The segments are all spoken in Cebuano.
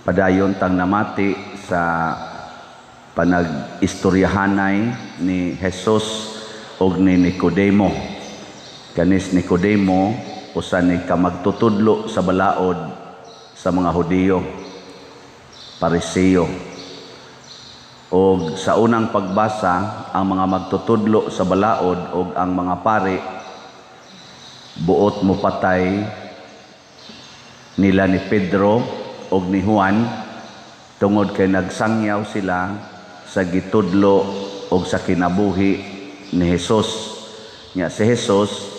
Padayon tang namati sa panag-istoryahanay ni Jesus og ni Nicodemo. Kanis Nicodemo usa ni ka magtutudlo sa balaod sa mga Hudiyo, Pariseo. Og sa unang pagbasa, ang mga magtutudlo sa balaod og ang mga pari buot mo patay nila ni Pedro og ni Juan tungod kay nagsangyaw sila sa gitudlo og sa kinabuhi ni Jesus. Nya si Jesus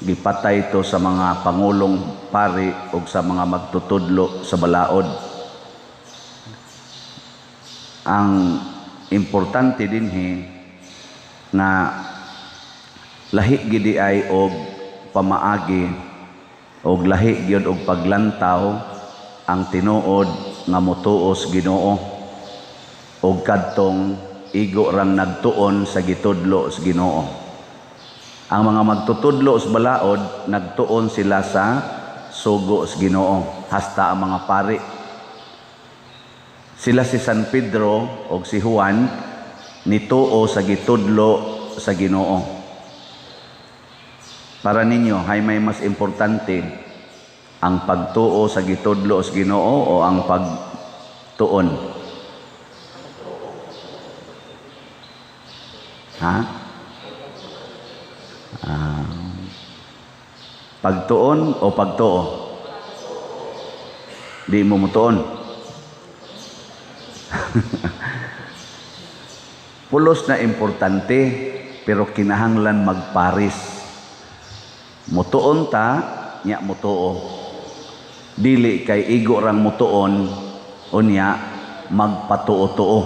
gipatay to sa mga pangulong pari og sa mga magtutudlo sa balaod. Ang importante dinhi nga lahi gidi ay og pamaagi og lahi gyud og paglantaw ang tinuod nga motuo sa Ginoo og kadtong igo rang nagtuon sa gitudlo sa Ginoo. Ang mga magtutudlo sa balaod, nagtuon sila sa sugo sa Ginoo, hasta ang mga pari. Sila si San Pedro og si Juan nituo sa gitudlo sa Ginoo. Para ninyo, hay may mas importante, ang pagtuo sa gitudlo sa Ginoo o ang pagtuon? Ha? Pagtuon o pagtuo? Di mo mutuon. Pulos na importante, pero kinahanglan magparis. Mutuon ta, nya mutuo. Dili kay igo rang mutuon, unya magpatuo-tuo.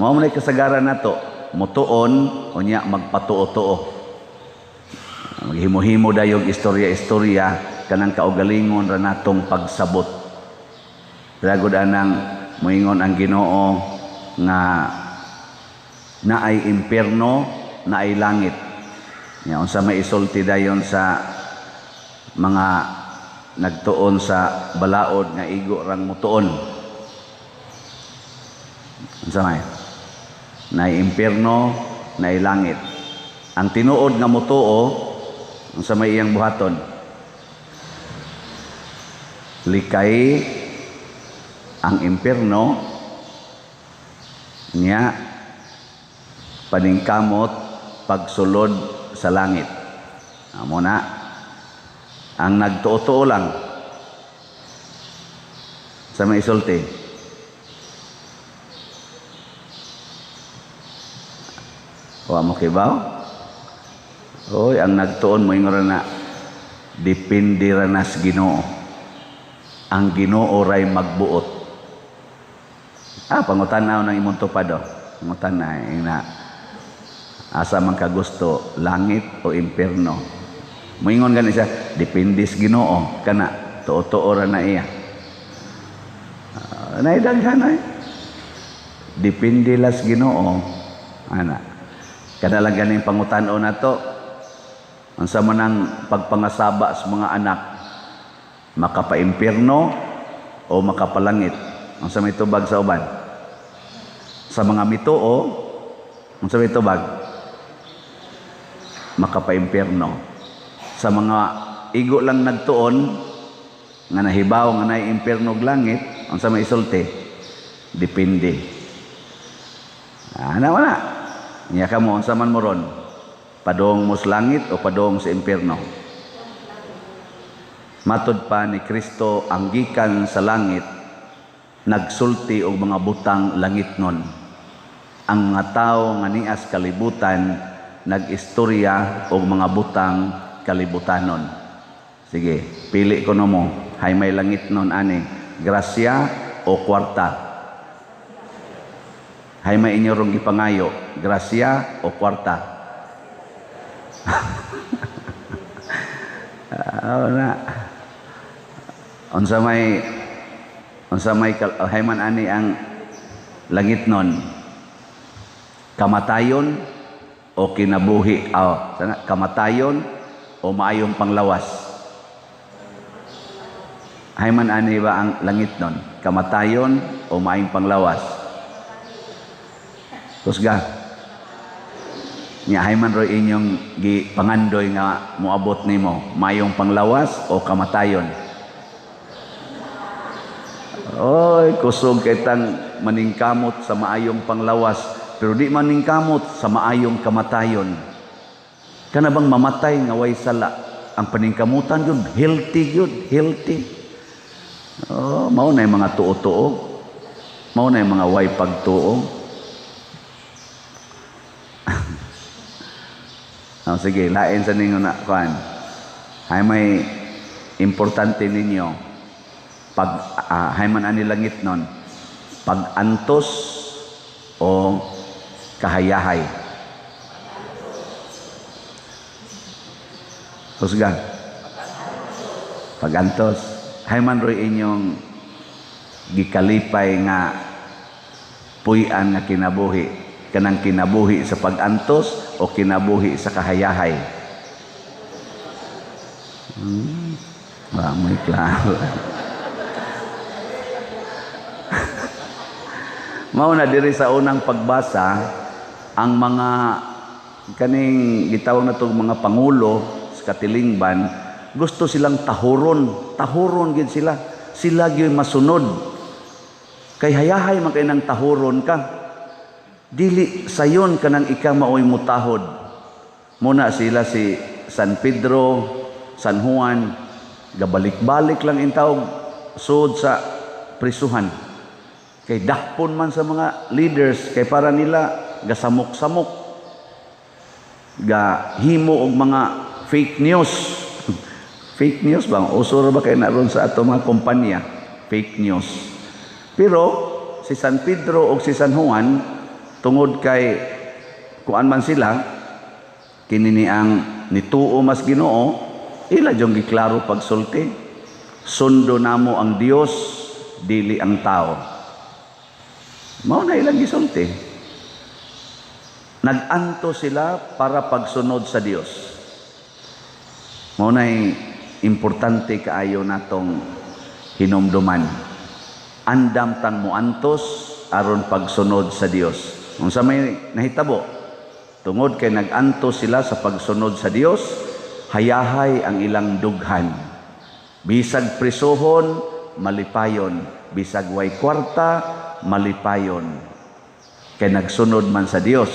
Mao man kasagaran nato, mutuon, unya magpatuo-tuo. Maghimo-himo dayong istorya-istorya kanang kaugalingon ra natong pagsabot. Ragod anang moingon ang Ginoo nga naay impierno, naay langit. Nya unsa may isulti dayon sa mga nagtuon sa balaod nga igo rang mutuon? Unsa may? Naay impierno, naay langit. Ang tinuod nga mutuo, unsa may iyang buhaton? Likay ang impierno, niya paningkamot pagsulod sa langit. Amo na ang nagtuo-tuo lang sa may isulti. Wa mo kibaw? Oy, ang nagtuon mo ingon na depende ra na sa Ginoo. Ang Ginoo ray magbuot. Pangutanaw ng imong tupad oh. Pangutana ina asa man ka gusto, langit o impierno? Moingon gani siya, depende sa Ginoo kana tuo-tuo ra na iya. Naidaghan ay. Depende las Ginoo ana. Kada lang ganing pangutan-on nato, unsa man ang pagpangasaba sa mga anak, makapaimpierno o makapalangit? Unsa may tubag sa uban? Sa mga mituo, unsa may tubag? Makapaimpierno. Sa mga igo lang nagtuon nga nahibaw nga naay impierno ug langit, unsa may isulti? Depende. Ana wala. Nya kamo unsa man mo ron? Padong mo sa langit o padong sa impierno? Matod pa ni Kristo, ang gikan sa langit nagsulti og mga butang langit nun. Ang mga tawo nga nias kalibutan nag-istorya og mga butang kalibutanon. Sige, pili ko no mo. Hay may langit nun ani, grasya o kwarta? Hay may inyo rong gipangayo, grasya o kwarta? Na. Unsa may hay man ani ang langit nun? Kamatayon o kinabuhi? Oh, sana, kamatayon o maayong panglawas? Hay man ani ba ang langit nun? Kamatayon o maayong panglawas? Kusga. Nya hay man roy inyong gipangandoy nga moabot nimo, maayong panglawas o kamatayon? Oy, kusog kay tang maningkamot sa maayong panglawas, pero di maningkamot sa maayong kamatayon. Kana bang mamatay nga way sala, ang paningkamutan yun, healthy yun, healthy. Oh, mao na yung mga tuo-tuo. Mao na yung mga way pagtuo. Oh, sige, lain sa ninyo na kuan. Hay may importante ninyo pag hay man ani langit nun, pag-antos o kahayahay. Husga. Pag-antos. Hay man roy inyong gikalipay nga puy-an nga kinabuhi, kanang kinabuhi sa pag-antos o kinabuhi sa kahayahay? Wa mo'y klaro. Mao na diri sa unang pagbasa ang mga kaning gitawag natong mga pangulo sa katilingban, gusto silang tahuron, tahuron gid sila. Sila gyud masunod. Kay hayahay man kay nang tahuron ka. Dili sayon kanang ika maoy mutahod. Muna sila si San Pedro, San Juan, gabalik-balik lang intawog sud sa prisuhan. Kay dakpon man sa mga leaders kay para nila gasamok-samok, gahimo og mga fake news. Fake news ba? Uso ra ba kay na ron sa ato mga kumpanya? Fake news. Pero si San Pedro og si San Juan, tungod kay kuan man sila, kini ni ang nituo mas Ginoo, ila jung giklaro pagsulti. Sundo namo ang Dios, dili ang tao. Mao na ilang gisulti. Nag-anto sila para pagsunod sa Dios. Mao na'y importante kaayo natong hinumduman. Andam tang moantos aron pagsunod sa Dios. Unsa may nahitabo? Tungod kay nag-antos sila sa pagsunod sa Dios, hayahay ang ilang dughan. Bisag prisuhon, malipayon. Bisag way kwarta, malipayon. Kay nagsunod man sa Dios.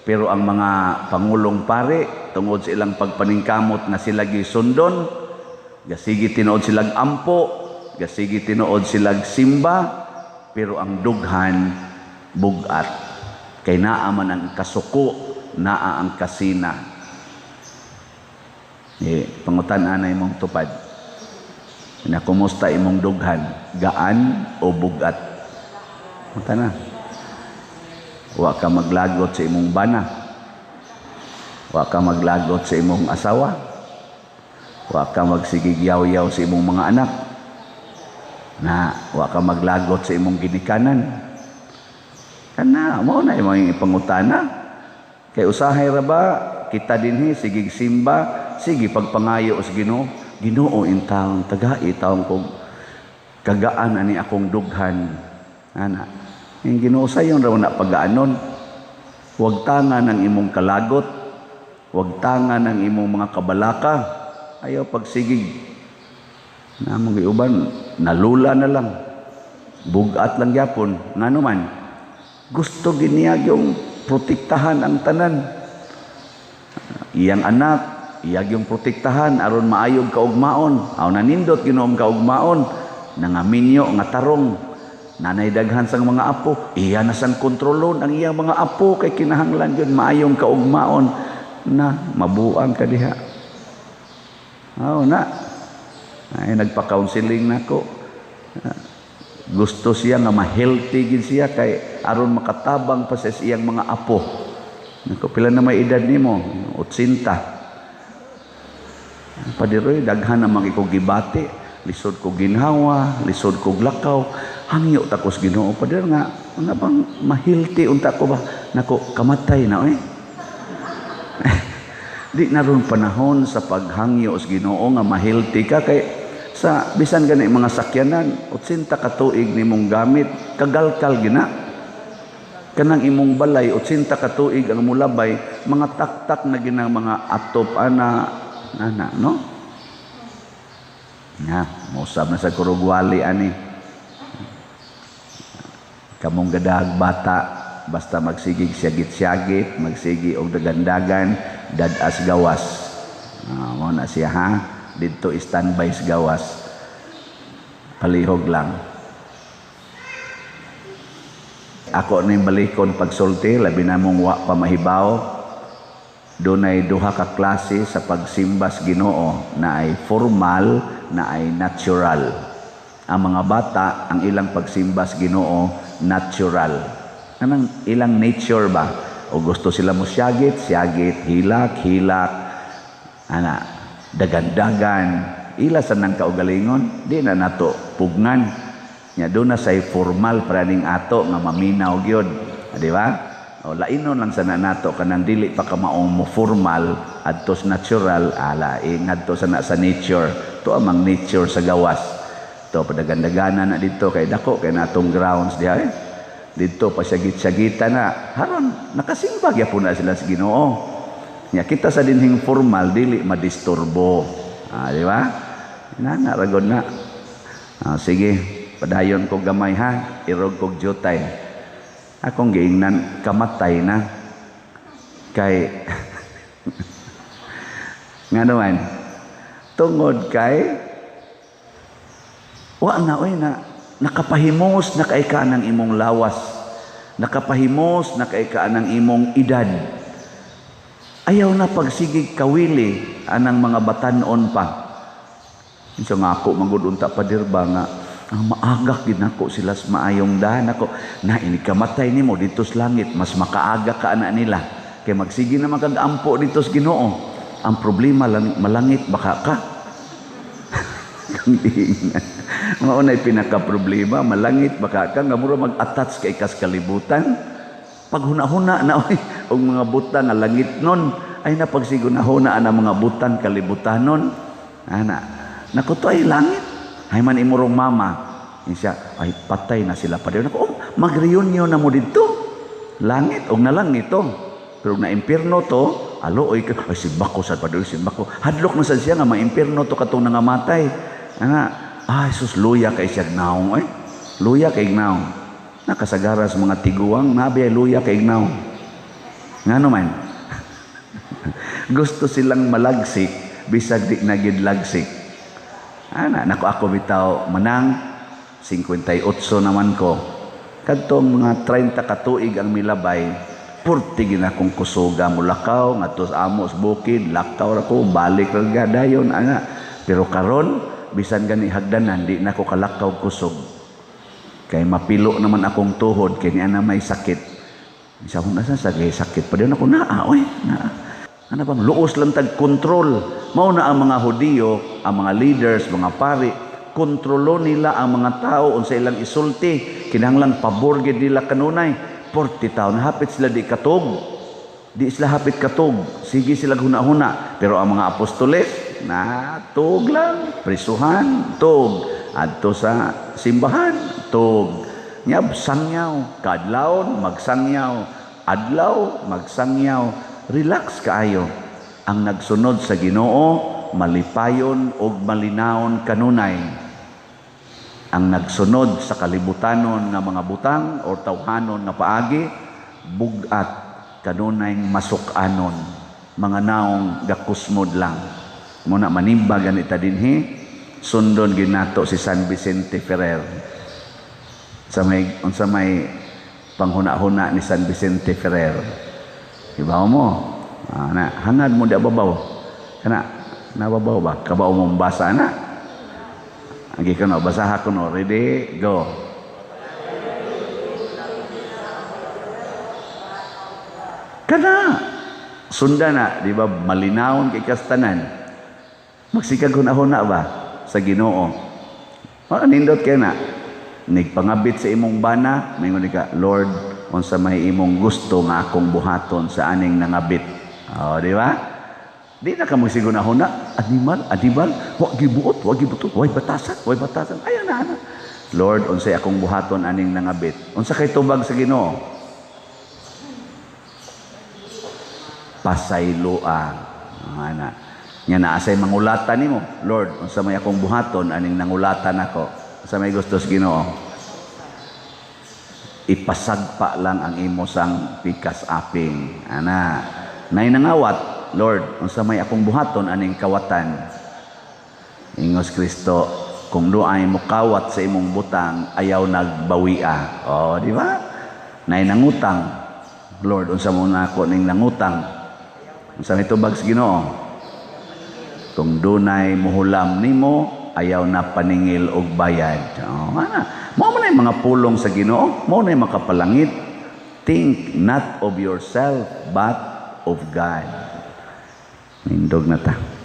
Pero ang mga pangulong pare, tungod sa ilang pagpaningkamot nga sila gisundon, gasigi tinuod silang ampo, gasigi tinuod silang simba, pero ang dughan bugat. Kay naa man ang kasuko, naa ang kasina. Eh, pangutan-anay imong tupad. Na kumusta imong dughan, gaan o bugat? Pangutan na. Wa ka maglagot sa imong bana. Wa ka maglagot sa imong asawa. Wa ka magsigig yaw-yaw sa imong mga anak. Na wa ka maglagot sa imong ginikanan. Kana mao na imong ipangutana. Kay usahay ra ba kita dinhi sigig simba, sige pagpangayo sa Ginoo. Ginoo intawon tagai tawon kog kagaan ani akong dughan. Ana. Ang Ginoo sayon raw na pagaanon. Huwag tanga ng imong kalagot, huwag tanga ng imong mga kabalaka. Ayaw pagsigig. Namong giuban, nalula na lang. Bugat lang gyapon. Ngano man, gusto giniya yung protektahan ang tanan. Iyang anak, iyag yung protektahan aron maayog kaugmaon. Aw nanindot Ginoong kaugmaon, nangaminyo nga tarong. Nanay daghan sang mga apo, iya na sang kontrolon ang iyang mga apo kay kinahanglan gyud maayong kaugmaon na mabuang ka diha. Aw na. Ay nagpa-counseling nako. Gusto siya nga ma-healthy gid siya kay aron makatabang pa sa iyang mga apo. Nako pila na may edad nimo? 80. Padiroy daghan na mga ikog gibati, lisod ko ginhawa, lisod ko lakaw. Hangyo takos Ginoo pader nga nga bang ma-healthy unta ko ba nako kamatay na oy. Di na ron panahon sa paghangyo sa Ginoo nga ma-healthy ka kay Sa bisan gani mga sakyanan, 80 ka tuig nimong gamit, kagalkal gina. Kanang imong balay, 80 ka tuig ang mulabay, mga taktak na ginang mga atop ana ana, no? Nga, mosab na sa kurugwali ani. Kamong gadag bata, basta magsigig siyagit-siyagit, magsigi og dagandagan, dadas gawas. Mo na siya ha, didto standby sa gawas. Palihog lang. Ako ning balikon pagsulti, labi na mong wa pa mahibaw. Dunay duha ka klase sa pagsimba sa Ginoo, na ay formal, na ay natural. Ang mga bata, ang ilang pagsimba sa Ginoo natural. Anang ilang nature ba? O gusto sila mo siyagit, siyagit, hilak, hilak, ana, dagandagan, ila sa nang kaugalingon, di na nato pugnan. Nya doon na say formal praning ato nga maminaw gyud, di ba? O lainon lang sana nato kanang dili pa ka maong mo formal adtos natural, ala ngadto sana sa nature. To amang nature sa gawas. To padagandaganan na dito kay dako kay natong grounds diha eh. Dito pa syagit-syagita na. Haron nakasimba gyapon na sila sa Ginoo. Nya kita sa dinhing formal dili madisturbo. Di ba? Nana ragod na. Sige. Padayon ko gamay ha, irog kog jutay. Akong giingnan kamatay na. Kay ngano man, tungod kay wa na oy na nakapahimos na kay ka ng imong lawas, nakapahimos na kay ka ng imong edad. Ayaw na pagsigig kawili anang mga batan-on pa. Unsa nga ako manggod unta pader ba nga ang maagak gid nako sila sa maayong dahan ako na ini kamatay nimo dito sa langit, mas makaaga ka ana nila kay magsige naman kag ampo dito sa Ginoo. Ang problema lang malangit baka ka. Mao nay pinaka problema, malangit baka ka nga mura mag-attach kay kas kalibutan. Paghuna-huna na oy og mga butang nga langit nun ay napagsigunahuna ana mga butang kalibutanon ana nako to ay langit. Ay man imurong mama, siya, ay patay na sila pa. Nako, oh, mag-reunion na mo dito. Langit, og nalangit to. Pero na impierno to, alo, oy, ay simbako sad pa simbako. Hadlok na sad siya nga ma-impierno to katong nangamatay. Ana, ay sus, luya kay siya naong, ay. Luya kay naong. Nakasagara sa mga tiguang, nabi ay luya kay naong. Ngano man? Gusto silang malagsik, bisag di nagid lagsik. Ana, nako ako bitaw manang 58 naman ko. Kadtong mga 30 ka tuig ang milabay, purti gid akong kusuga mulakaw ngadto sa amo sa bukid, lakaw ra ko, balik ra gadayon ana. Pero karon bisan gani hagdanan di na ko kalakaw kusog. Kay mapilo naman akong tuhod kay niya na may sakit. Isa akong nasa sa sakit pa din ako naa oy, naa. Ano bang luos lang tag kontrol. Mao na ang mga Hudiyo, ang mga leaders, mga pari, kontrolo nila ang mga tao unsa ilang isulti. Kinahanglan pabor gid nila kanunay. 40 taon hapit sila di katog. Di sila hapit katog. Sige sila huna-huna. Pero ang mga apostoles, na tug lang, prisuhan, tug. Adto sa simbahan, tug. Nyab sangyaw, kadlawon magsangyaw, adlaw magsangyaw. Relax kaayo. Ang nagsunod sa Ginoo malipayon og malinaon kanunay. Ang nagsunod sa kalibutanon nga mga butang or tawhanon nga paagi, bugat kanunay masuk-anon, mga naong gakusmod lang. Muna manimba ganita dinhi, sundon ginato si San Vicente Ferrer. Sa may unsa may panghuna-huna ni San Vicente Ferrer. Ibaw mo. Na, hangad mo di ababaw. Kana, nababaw ba? Kabaw mong basa na. Agi ko no, basaha ko no. Ready, go. Kana, sunda na, di ba? Malinawon kay kastanan. Magsikag huna-huna ba sa Ginoo? O, nindot kay na. Nigpangabit sa imong bana, maingon ka, Lord, unsa may imong gusto nga akong buhaton sa aning nangabit. O, di ba? Di na ka mo huna, animal, animal, wa gibuot, wa gibuot, way batasan, way batasan. Ayaw na, ana. Lord, unsay akong buhaton aning nangabit? Unsa kay tubag sa Ginoo? Pasayloa. Ana. Nya naa say mangulatan nimo. Lord, unsa may akong buhaton aning nangulatan nako? Unsa may gusto sa Ginoo? Ipasagpa lang ang imo sang pikas aping. Ana. Nay nangawat, Lord, unsa may akong buhaton aning kawatan? Ingos Kristo, kung doay mukawat sa imong butang, ayaw nagbawia. Oh, di ba? Nay nangutang. Lord, unsa mo nako ning nangutang? Unsa may tubag sa Ginoo? Kung dunay muhulam nimo, ayaw na paningil og bayad. Oh, ana. Mao man mga pulong sa Ginoo, mao na makapalangit. Think not of yourself, but of God. Nindog na ta.